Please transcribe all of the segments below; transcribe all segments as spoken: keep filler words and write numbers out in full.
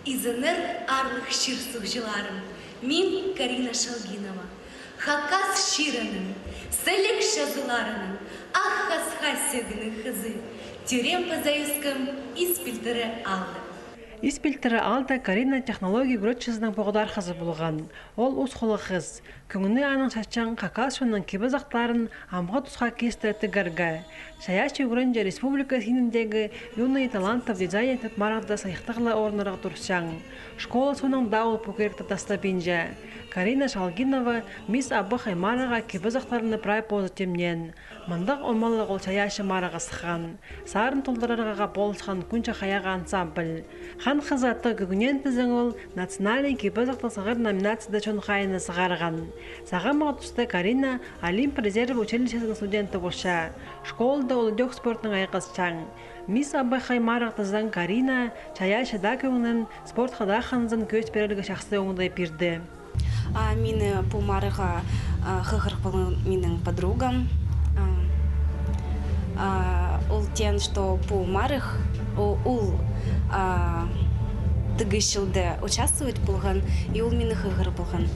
Изеннер, аарлығ чир-суғҷыларым, мин Карина Шалгинова. Хакас чирінің, сіліг чазыларының, ах хасха сӧгінің хызы, тӧреем паза ӧскем Ис пилтірі аалда. Ис пилтірі аалда Карина технология ӱгретчізінің поғдархазы полған. Ол ус холлығ хыс. Кӧңні аның чатчаң хакас чонның кип-азахтарын амғы тусха кистіре тігерге. Чайаачы ӱгренҷі республика синіндегі «Юные таланты в дизайне» тіп марығда сыйыхтығ ла орнырарға турчаң. Школа соонда ол пу киректі тастабинча. Карина Шалгинова «Мисс Абахай» марығға кип-азахтарны прай позы тимнеен. Мындағ омалығ ол чайаачы марығға сыххан. Сарын толдырарға полысхан «Кӱнҷӱк хаяғы» ансамбль. «Хан хызы» аттығ кӧгенеен тізең ол национальный кип-азахтығ сығара номинацияда чон хайиин сығарған. Сағам туста Карина Олимп резерві училищезінің студенті полча. Школада ол ідӧк спортнаң айғасчаң. «Мисс Абахай» марығ тізең Карина чайаачы даа кӧңнін, спортха даа хынзын кӧзіт пирерге чахсы оңдай пирді. А, мині пу марығға, а, хығырып алған минің подругам. А, а, ол теен, что пу марығ, о-, ол, а, тігіс чылда участвовать полған, и ол мині хығырып алған.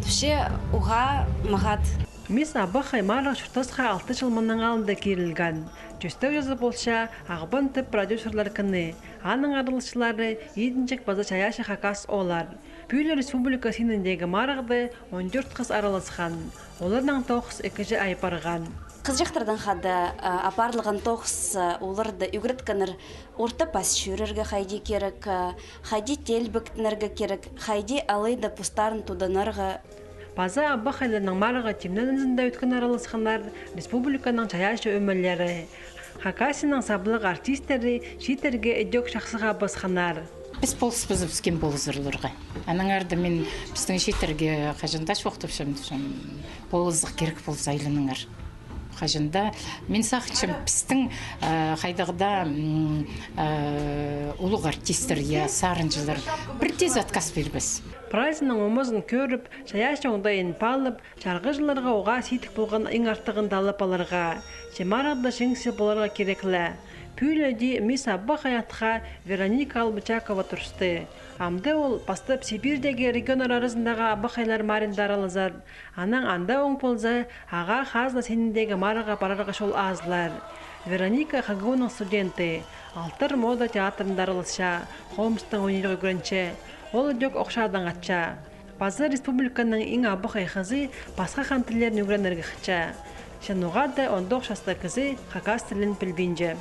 Вообще, уғаа мағат. «Мисс Абахай» марығ чуртасха алты чыл мының алнында кирілген. Тӧстег чазы полча «Ағбан» тіп продюсерлер кіні. Аның араласчылары идінҷек паза чайаачы хакас ооллар. Пӱӱл республика синіндегі марығда он тӧрт хыс араласхан. Оларның тоғыс ікінҷі ай парған. Хызыҷахтардаң хада, а, апарылған тоғыс, а, оларны ӱгреткеннер орта пас чӧрерге хайди кирек, а, хайди теелбектенерге кирек, хайди алай даа постарын туданарға. Паза абахайларның марығы тимненізінде ӧткін араласханнар республиканың чайаачы ӧмелері. Хакасияның саблығ артисттері чииттерге ідӧк чахсы хабысханнар. Піс полыспазыбыс кем полызар оларға. Аннаңар даа мин пістің чииттерге хаҷан даа чоохтапчам, тіпчем, полызығ кирек полза, айланыңар. Хаҷан даа, мин сағынчам, пістің, а, хайдағ даа, м, а, улуғ артисттер, я, сарынҷылар пірдеезі отказ пирбес. Прайзының омазын кӧріп, чайаачы оңдайын паалап, чарғыҷыларға уғаа сидік полған иң артығын алып аларға. Че марығда чиңісчі поларға кирек ле. Пӱӱл іди «Мисс Абахай» атха Вероника Албычакова турысты. Амды ол пастап Сибирьдегі регионнар аразындағы абахайлар марығында аралазар. Анаң анда оң полза, ағаа хазна синіндегі марығға парарға чол азылар. Вероника ХГУ-ның студенті, «Алтар» мода театрында араласча, хомыстаң ойнирға ӱгренче. Ол ідӧк охчадаң атча. Паза республиканың иң абахай хызы пасха хан тіллерін ӱгренерге хынча. Че ноға даа он тоғыс частығ кізі хакас тілін пілбинче.